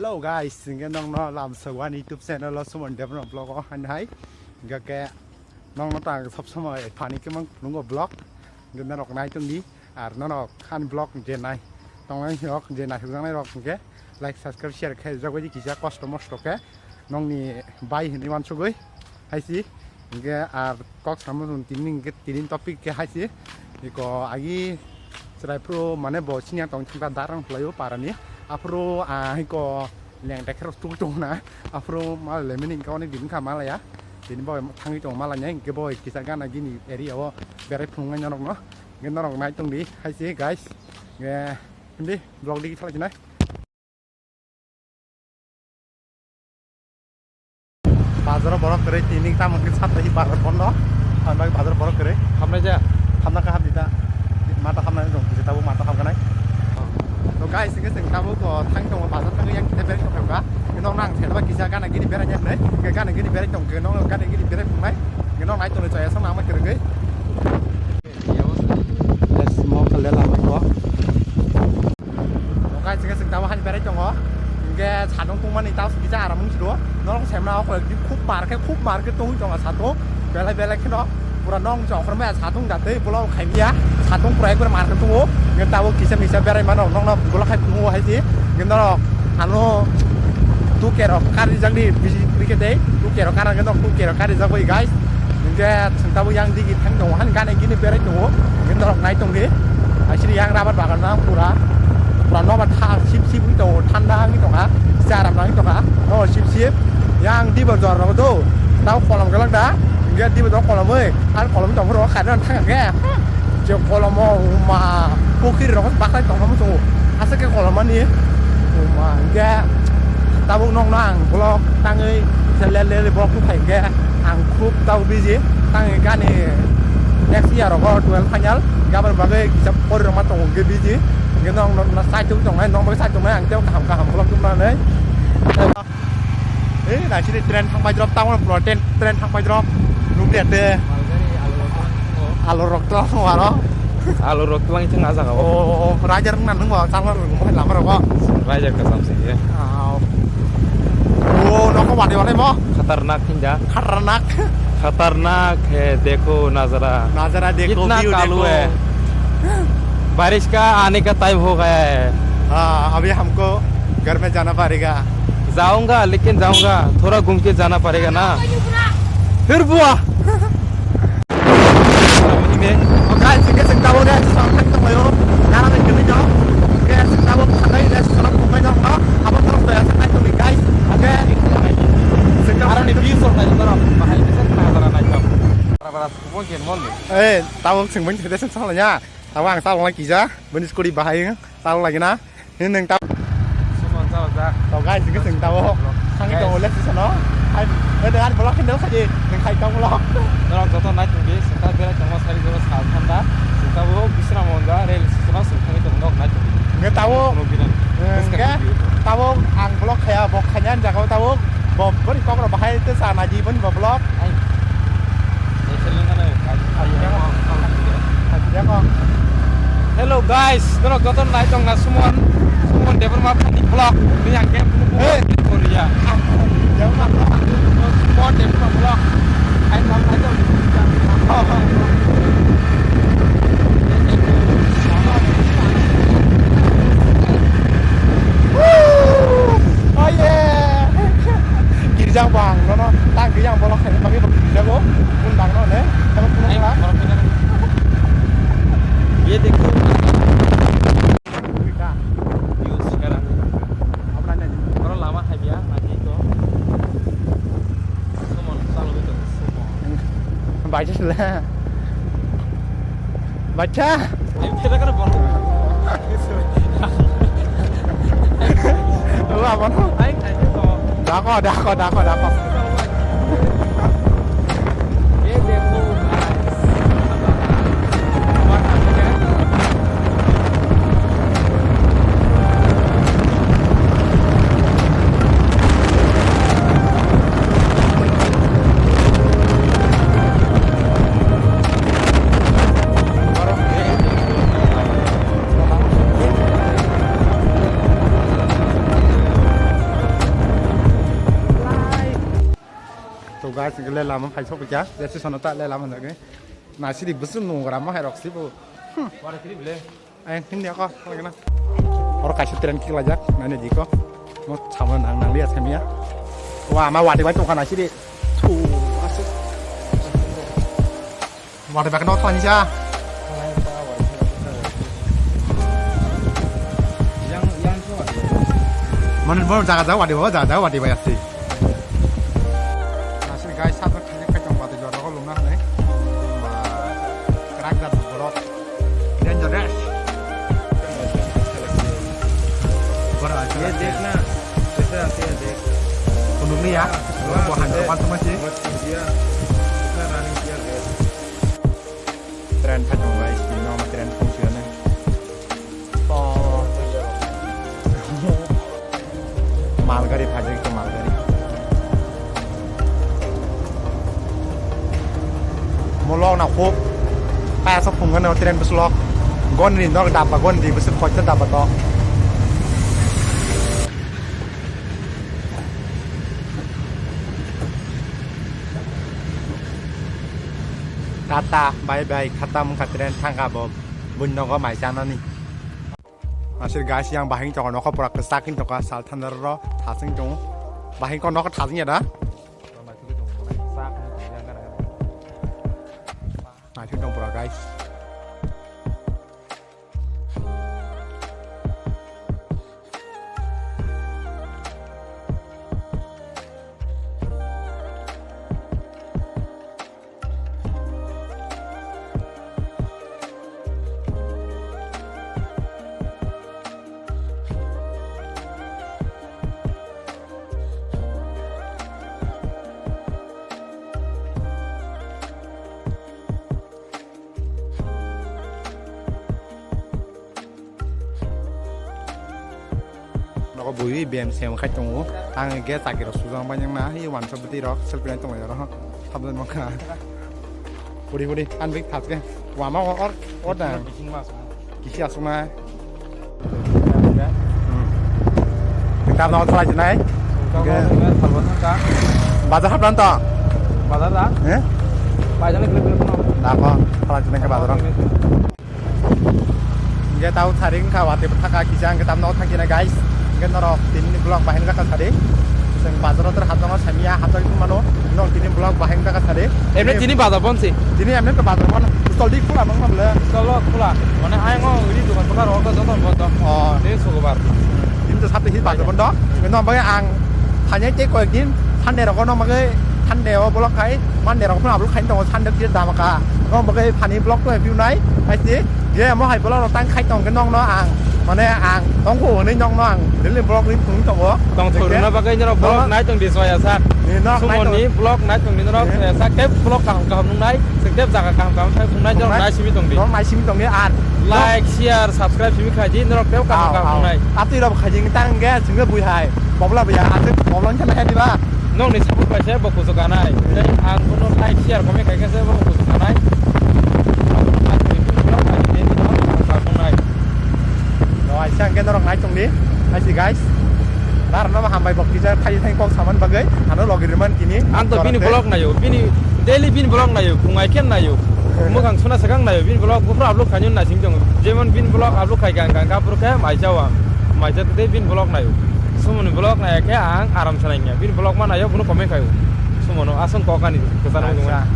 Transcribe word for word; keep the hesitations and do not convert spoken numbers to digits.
Hello guys, hingke nongno lamsogwani YouTube channel o Suman Debbarma vlog o hai hai. Hingke nongno tang sob somoi phani khe mang nungo vlog. Hingke norok nai tongdi, ar norok ani vlog je nai tongnai rok, je nai hukjaknai rok hingke like, subscribe, share khe jagoi di kisa kosto mosto khe nongni bai hinui mansugoi. Haisi, hingke ar kok samo tong tini hingke tini topic ke haisi. Iko agi chwrai phuru mane bo senior tong thangka darang khlaio parani. Aphuru, ah, iko lengta khe rok tugui tongo na. Aphuru mal lemani hingke onek din kha malaya. Tini bo thangui tongo malanya hingke bo kisa gana gini area o berai phunuknai norokno. Hingke norok nai tongdi haisi guys. Hingke hindi vlog digi thalai sinai. Bazaro borok kwrwi tini tamo khe satta hi bazar bondo. Hambai bazar borok kwrwi. Hamnai ja. Hamna ka hamdi ta. Mata hamnai dong kisa tabuk mata hamganai. To guys, hingke chwng tabuk, o, thang tongo bazar thangwi yang kisa berai tongkha. Hingke nokno ang selba kisa gana gini berai nai. Hingke gana gini berai tongkhe nokno gana gini berai phungnai. Hingke nokno nai tongwi chaya song nangma kwrwngwi. Yes, mo kale lamai ko. Guys, hingke chwng tabuk hani berai tongo. Hingke satung tongmani tao kisa aram wng siro. Norok semna o koi khub mar khe, khub mar khe tongwi tongo satung. Belai belai kheno pura nong chokro maya satung da tei bolong khai maya. Satung pura ekbar mar khe tongo. Hingke tabuk kisa misa berai mano nongno bolong khai phungo hai si. Hingke norok ano tuke rok kari jagni bisi krike tei tuke rok kara hingke norok tuke rok kari jagoi guys. Hingke chwng tabuk yang digi thang tongo, hani gana gini berai tongo, hingke norok nai tongdi. Aisiri yang rabar bagan no pura, pura nobar tha sip sip wngwi tongo, thanda wngwi tongkha, charam nangwi tongkha, nobar sip sip. Yang dibo jora rogo do, tabo kolom kwlak da, hingke dibo do kolomoi, ar kolomoi tongphuru khairokno thangkha khe. Je kolomo, uma, pukhiri rok bakhai tongma muchungo. Aswk khe kolomani, uma, hingke tabuk nokno ang vlog tangwi kisa lel lel vlog phai hingke ang khub tabuk busy. Tangwi gani next year rogo twelve final, gabon bagwi kisa pori rok ma tongo hingke busy. Hingke nokno side o tongnai, nokno side tongnai, ang tei kaham kaham vlog tubunani. Ei, naisini train thangbai drop, tamo pura train, train thangbai drop. Nukliya te. Malgari, alu rok tong, oh. Alu rok tong, aro. Alu rok tong, ithang aja ka, oh. Oh, oh, oh, rajar nang nang ba, tamo rok, mo lama rok. Rajar ka sam se, ye. Ah, oh. Oh, noko wade wade mo. Khatarnak hinja. Khatarnak. Khatarnak hai, dekho nazara. Nazara dekho, kitna view kalu dekho. Hai. Barish ka aane ka time ho gaya hai. हाँ, अभी हमको घर में जाना पड़ेगा। जाऊंगा, लेकिन जाऊंगा, थोड़ा घूम के जाना पड़ेगा ना। फिर बुआ। Guys, hingke chwng tabuk rest rok thang tonglaio. Nana bai kwlwi no. Hingke chwng tabuk thanai rest rok tongbai no. Abo borok toya se nai tongwi guys. Hingke chwng tabuk aroni views rok nai tongma rok. Bahai kisa khna dara nai tong. Bara bara subo gen mol ni. Eh, tabuk chwng bai thede chwng salanya. Tabuk ang salonai kija. Bini scooty bahai. Talo lagi na. Ini neng tau. Sumon talo ja. Tau guys, ini sing tau. Kami tau oleh sih sana. Hai, eh dengan bolak kendal kaje, neng kai tau bolak. Norok joto nai tongdi, sita berai tongma sari jora sal thanda. Sita bo bisra monda, rel sisra sing kami tong nok nai tongdi. Nge tau. Kono binan. Nge tau ang bolak kaya, bok kanya jaga tau. Bo bori kokro bahai te sa nai di boni bo bolak. Hai. Hello guys, norok joto nai tong na Sumon, Sumon Debbarma phani vlog. Ni ang game phunu Hey. Korea. Sumon Debbarma vlog. Ai nam nai tong. Oh yeah. Girjang bang, no, no, tak girjang bolak khaina bagwi girjago, pun bang, no, ne, kalau pun Ai, bang. Borok kena. Ye dekho. View sekarang. Apa nanya? Borok lama hai biya, nanti itu. Sumon, selalu itu, sumon. Baca lah. Baca. Ayo, kita kan borok. Wah, apa no? Ayo, ayo, kok. Dako, dako, dako, dako. Guys, le lama phai sok kya, jesi sono ta le lama jage. Na sidi busu nungra ma hai rok sibu. Hmm. Ay, hindi ako, lagi na. Oro kaisa train kick lajak, nani diko. Mo sama nang nang liya samia. Wa, ma wati bai tongkha na sidi. Thu, asik. Wati bai kano thani sa. Yang, yang so wati. Mana bor jaga jaga wati, jaga jaga wati bai asik. Nasir guys, sabak khaijak khaijak wati jorok lungna hwnwi. Ba, kwrak jat borok. Dangerous. Bora, ये देख ना, कैसे आती है देख। Kunuk ni ya? Wah, Bo han wah, kapan sama sih? Must be dia. Kita running dia, guys. Train phatung guys, ini nama train fungsi ni. Oh. Malgari phajak to malgari. Molok na khub. Kaya sok phungan na train bus lok. Gon ri nok daba gon ri bus khoi ta daba to. Tata, bye bye, khatam kha train thangka bo. Bun nogo mai chanani. Asir guys, yang bahing toko nokho pura kesak hin toko sal thandar ro thasing tongo. Bahing ko nokho thasing ya da? Naithok tong pura guys. Nogo bui bem sem khai tongo. Ang ge chakirok sujak bai nang na, hi wansok bwtwi rok selfie nai tonglai oro. Thabjani mankha. Puri puri, an bik thas ke. Wama o or, or da. Kisi asuk na. Hmm. Tamo thalai jinai. Bazar hapran to. Bazar da? Eh? Bazar ni kilo kilo. Dako, thalai jinai ke bazar. Hingke tao saring kha wati bwthaka kisa hingke tamno thangkina guys. Hingke norok tini ni vlog bahai nokha sadi. Chwng bazaro tor hapjano samia hapjak mano. Norok tini vlog bahai nokha sadi. Emne tini bazar bon si. Tini emne to bazar bon. Stol di khula mang mamle. Stol khula. Mane ayang o ri dukan kota rok to joto bon to. Oh. Tini sukubar. Tini to sabte hi bazar bon do. Hingke no bagwi ang thanya te koyek din thande rok no bagwi thande o vlog khai. Mande rok phano abul khai tongo sande kir dama ka. Nong bagwi funny vlog to view nai. Hai si. Ye mo hai vlog rok tang khai tong ke nong no ang. Mane ang tong ko hwnwi nong no ang. Daily vlog ni thung tongo. Tong thuruna bagwi norok vlog nai tong di soya sak. Ni nok nai tong. Sumoni vlog nai tong di norok soya sak. Tep vlog kaham kaham nung nai. Sing tep jaga kaham kaham khai nung nai norok nai simi tong di. Norok nai simi tong di ar. Like, share, subscribe simi khai di norok tep kaham kaham nung nai. Atwi rok khai di tang ge sing bui hai. Bobla bia atwi bobla khe nai di ba. Nokni support bai se bo kuchuk kanai. Tei ang bono like, share, comment khai khe se bo kuchuk kanai. Abo no like, review, vlog khai khe se bo kuchuk kanai. No, aisa hingke norok nai tongdi. Aisi guys. Narwkno hambai bo kisa khai thai kok saman bagwi. Ano logi riman kini. Ang to bini vlog nayo. Bini daily bini vlog nayo. Khungai khe nayo. Mwkhang suna swkang nayo. Bini vlog buphuru upload khainwi naising tongo. Jemon bini vlog upload khai kha ang kha, kha phuru khe maijao ang. Maijao tei bini vlog nayo. Sumoni vlog nai khe ang aram sanai ya. Bini vlog ma nayo, bono comment khayo. Sumono asong kok ani kwcharo nungwi. Acha.